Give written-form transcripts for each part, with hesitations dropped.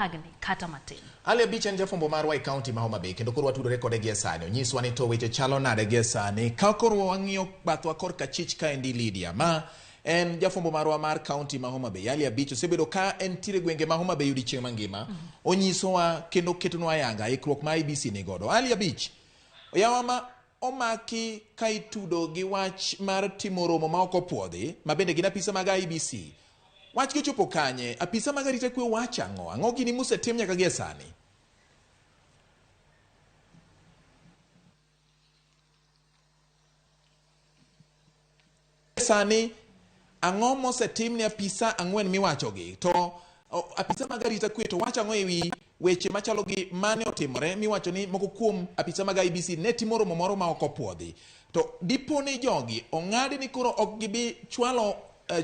Agni kata matin. Ali Abich en jafwambo marwa e kaunti ma Homa Bay kendo koro watudore kode gie sani. Onyiswa ni to weche chalo nade gie sani. Ka koro wang'iyo bathwa korka chich kaendi Lydia ma en jafwambo marwa mar kaunti ma Homa Bay. Ali Abich osebedo ka entiere gwenge ma Homa Bay odiechieng' mangima. Onyisowa kendo ketonwa ayanga ikruok ma IEBC ni godo. Ali Abich, yawa ma omaki ka itudo gi wach mar timo romo ma ok opuodhi ma bende gin apisa mag IEBC. Wach gi ochopo kanye? Apisa mag arita kwe wacho ang'o? Ang'o gini mosetim nyaka gie sani? Sani ang'o mosetim ne apisa ang'wen miwachogi? To apisa mag arita kwe to wacho ang'o ewi weche machalo gi mane otimore miwacho ni moko kuom apisa mag IEBC ne timo romo moro ma ok opuodhi? To dipo ni jogi ong'adi ni koro ok gibi chwalo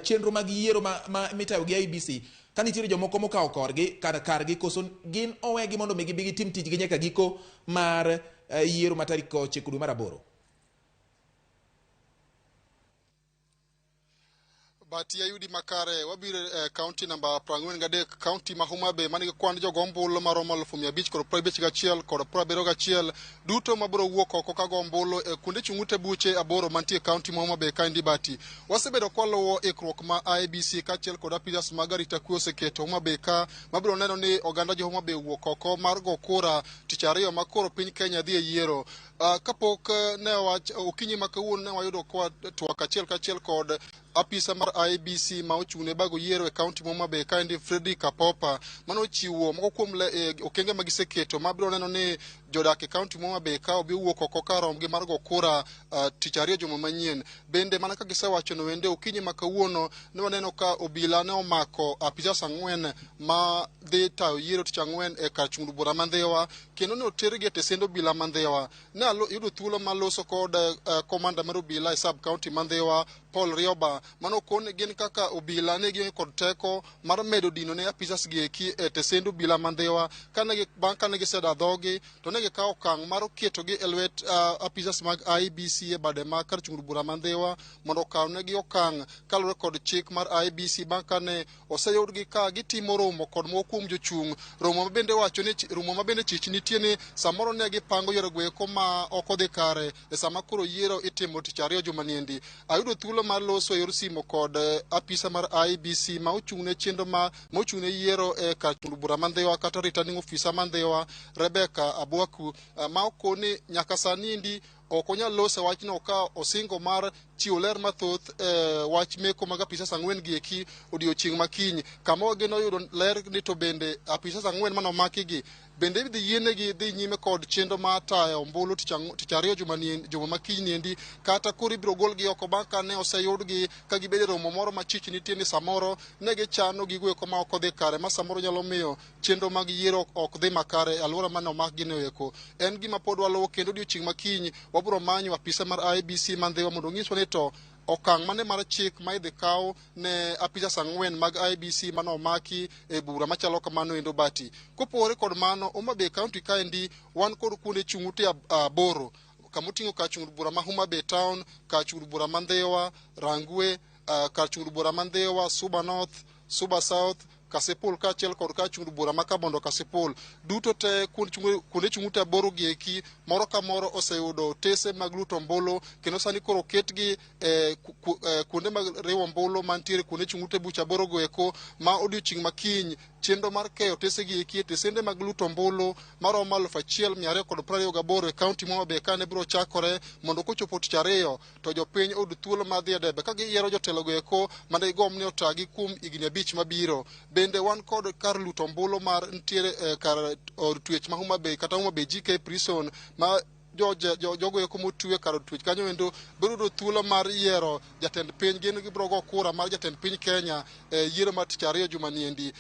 chenro mag yiero ma mitayo gi IEBC ka nitiere jomoko mokawo korgi kar kargi koso gin owegi mondo mi gibi gitim tijgi nyaka giko mar yiero ma tarik 9 dwe mar 8. Bati ayudi makare wabiro e kaunti namba 43, kaunti ma Homa Bay manigi kwan jogo ombulu maromo 551,071 duto mabiro wuok oko ka go ombulu e kuonde chung' ute buche 8 mantie e kaunti ma Homa Bay kaendi. Bati wasebedo kwaluwo ikruok ma IEBC kaachiel kod apisas mag arita kwe oseketo Homa Bay ka mabiro neno ni oganda jo Homa Bay owuok oko mar go kura tich ariyo ma koro piny Kenya dhi e yiero. Kapok ne wach okinyi ma kawuono ne wayudo kwa twak achiel kachiel kod apisa mar IEBC ma ochung' ne bago yiero e kaunti ma Homa Bay kaendi Fredrick Apopa mane ochiwo moko kuom okenge ma giseketo mabiro neno ni jodak e kaunti ma Homa Bay ka obi wuok oko ka romgi mar go kura tich ariyo juma manyien. Bende mana ka gisewacho no ende okinyi ma kawuono ne waneno ka obila ne omako apisas 4 ma dhi tayo yiero tich ang'wen e kar chung' bura ma Ndhiwa kendo ne otergi e tesend obila ma Ndhiwa. Ne ayudo thuolo mar loso kod komanda mar obila e sub county ma Ndhiwa Paul Rioba mane okone gin kaka obila ne gionge kod teko mar medo dino ne apisas gi eki e tesend obila ma Ndhiwa. Bang' kane giseda dhogi to ne gikawo okang' mar ketogi e lwet apisas mag IEBC e bade ma kar chung' bura ma Ndhiwa mondo okawnegi okang' kaluwore kod chik mar IEBC bang' kane oseyudgi ka gitimo romo kod moko kuom jochung' romo ma bende wacho ni romo ma bende chich nitie ni samoro ne gipango yore goeko ma ok odhi kare e sama koro yiero itimo tich ariyo juma niendi. Ayudo thuolo mar loso e yor simo kod apisa mar IEBC ma ochung' ne chenro ma ochung' ne yiero e kar chung' bura ma Ndhiwa kata returning officer ma Ndhiwa Rebecca Abwaku ma okoni nyaka sani endi ok onyal loso wachno ka osingo mar chiwo ler mathoth e wach meko mag apisas 4 gi eki odiochieng' makiny kama wageno yudo ler ni to bende apisas 4 mane omaki gi bende idhi yienegi dhi nyime kod chenro mar tayo ombulu tich ariyo juma makiny niendi kata koro ibiro golgi oko bang' ka ne oseyudgi ka gibedo e romo moro ma chich nitie ni samoro ne gichano gigo eko ma ok odhi kare ma samoro nyalo miyo chenro mag yiero ok dhi makare e alwora mane omakgi no eko. En gima pod waluwo kendo odiochieng' makiny wabiro manyo apisa mar IEBC ma Ndhiwa mondo onyiswa ni to okang' mane mar chik ma idhi kaw ne apisas 4 mag IEBC mane omaki e bura machalo kamano endo. Bati kopogore kod mano, Homa Bay County kaendi wan kod kuonde chung' ute 8 kamoting'o kar chung' bura ma Homa Bay Town, kar chung' bura ma Ndhiwa, Rangwe, kar chung' bura ma Ndhiwa, Suba North, Suba South, Kasipul kaachiel kod kar chung' bura ma Kabondo Kasipul. Duto te kuonde chung' ute 8 gi eki moro ka moro oseyudo otese mag luto ombulu kendo sani koro oketgi e kuonde mag riwo ombulu mantiere kuonde chung' ute bucha 8 go eko ma odiochieng' makiny chenro mar keyo otese gi eki e tesende mag luto ombulu maromo 1228 e kaunti ma Homa Bay kane biro chakore mondo kochopo tich ariyo to jopiny oyud thuolo mar dhi e debe ka giyiero jotelo go eko mane gigomb ni otagi kuom higni 5 mabiro. Bende wan kod kar luto ombulu mar nitiere kar od twech ma Homa Bay kata Homa Bay GK Prison ma jogo eko motwe kar od twech kanyo endo biro yudo thuolo mar yiero jatend piny. Gin gibiro go kura mar jatend piny Kenya e yiero mar tich ariyo juma niendi.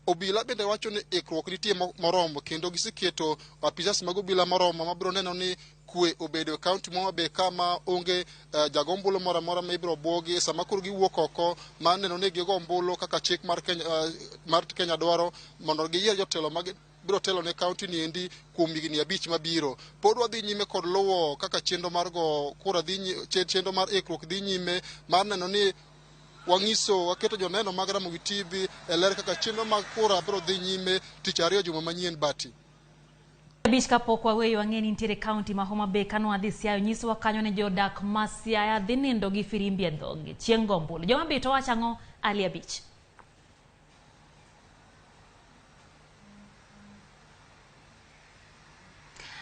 Obila bende wacho ni ikruok nitie moromo kendo giseketo apisas mag obila moromo mabiro neno ni kwe obedo e kaunti ma Homa Bay ka ma onge jago ombulu moro amora ma ibiro buogi sama koro giwuok oko mar neno ni gigo ombulu kaka chik mar Kenya dwaro mondo giyier jotelo mag biro telo ne kaunti ni endi kuom higni 5 mabiro. Pod wadhi nyime kod luwo kaka chenro mar go kura dhi chenro mar ikruok dhi nyime mar neno ni Wang'iso waketo joneno mag Ramogi TV e ler kaka chenro mag kura biro dhi nyime tich ariyo juma manyien Bati. Abich kapok waweyo ang'e ni nitiere kaunti ma Homa Bay kano wadhi Siaya nyisowa kanyo ni jodak ma Siaya dhi nindo gi firimbi e dhogi chieng' go ombulu. Joma Bay to wacho ang'o? Ali Abich.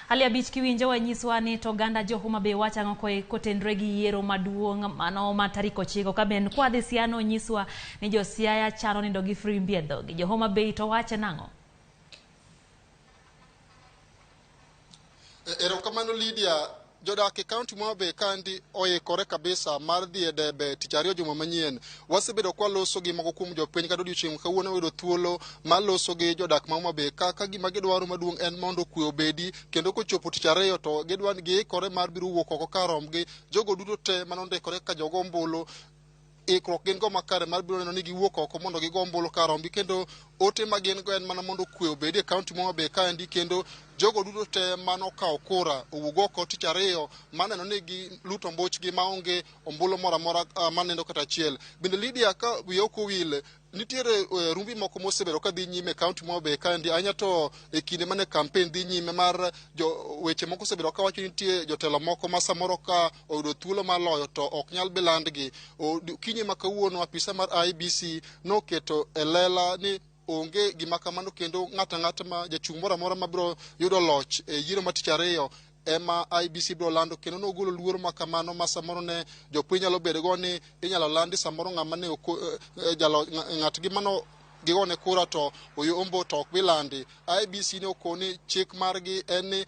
Ali Abich kiwinjo wanyiswa ni to oganda jo Homa Bay wacho ang'o kotenore gi yiero maduong' mano ma tarik 9 ka ben kwadhi Siaya nonyiswa ni jo Siaya chano nindo gi firimbi e dhogi. Jo Homa Bay to wacho nang'o? Erokamano Lydia, jodak e kaunti ma Homa Bay kandi oikore kabisa mar dhi e debe tich ariyo juma manyien. Wasebedo kwa loso gi moko kuom jopiny kata odiochieng' kawuono wayudo thuolo mar loso gi jodak ma Homa Bay kaka gima gidwaro maduong' en mondo kwe obedi kendo kochopo tich ariyo to gidwa ni giikore mar biro wuok oko kar romgi jogo duto te manondikore kaka jogo ombulu. Ikruok gin go makare mar biro neno ni giwuok oko mondo gigo ombulu kar romgi kendo ote ma gin go en mana mondo kwe obedi e kaunti ma Homa Bay kaendi kendo jogo duto te manokawo kura owuog oko tich ariyo maneno ni giluto ombuchgi maonge ombulu moro amora manindo kata achiel. Bende Lydia, ka wiya ok owil, nitiere rumbi moko mosebedo ka dhi nyime e kaunti ma Homa Bay kaendi ahinya to e kinde mane campaign dhi nyime mar jo weche moko osebedo kawacho ni nitie jotelo moko ma samoro ka oyudo thuolo mar loyo to ok nyal bilandgi. Okinyi ma kawuono apisa mar IEBC noketo e lela ni onge gima kamano kendo ng'ato ang'ata ma jachung' moro amora mabiro yudo loch e yiero ma tich ariyo ema IEBC biro lando kendo nogolo luoro ma kamano ma samoro ne jopiny nyalo bedo go ni inyalo landi samoro ng'ama ne jalo ng'atgi mano gigone kura to oyombo to ok bi landi. IEBC ne okoni chik margi en ni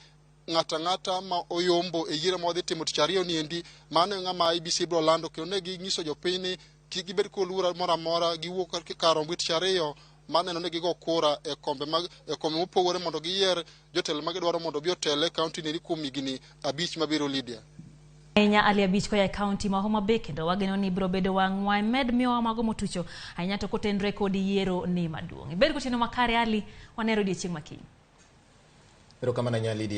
ng'ato ang'ata ma oyombo e yiero ma wadhi timo tich ariyo ni endi mano e ng'ama IEBC biro lando kendo ne ginyiso jopiny ni kik gibed kod luoro moro amora giwuok kar rombgi tich ariyo maneno ni gigo kura e kombe mag e kombe mopogore mondo giyier jotelo ma gidwaro mondo obi otel e kaunti ni kuom higni 5 mabiro Lydia. Ahinya Ali Abich koya e kaunti ma Homa Bay kendo wageno ni ibiro bedo wang'wa med miyowa mago motucho ahinya to kotenre kod yiero ni maduong'. Ibed gotieno makare Ali, wanero odiochieng' makiny. Erokamano ahinya Lydia.